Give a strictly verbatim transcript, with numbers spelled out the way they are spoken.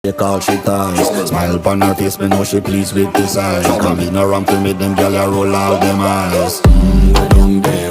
Take all she ties. Smile upon her face, me know she pleased with the size. Come in around to make them gyal a roll out them eyes. Mm, go down there.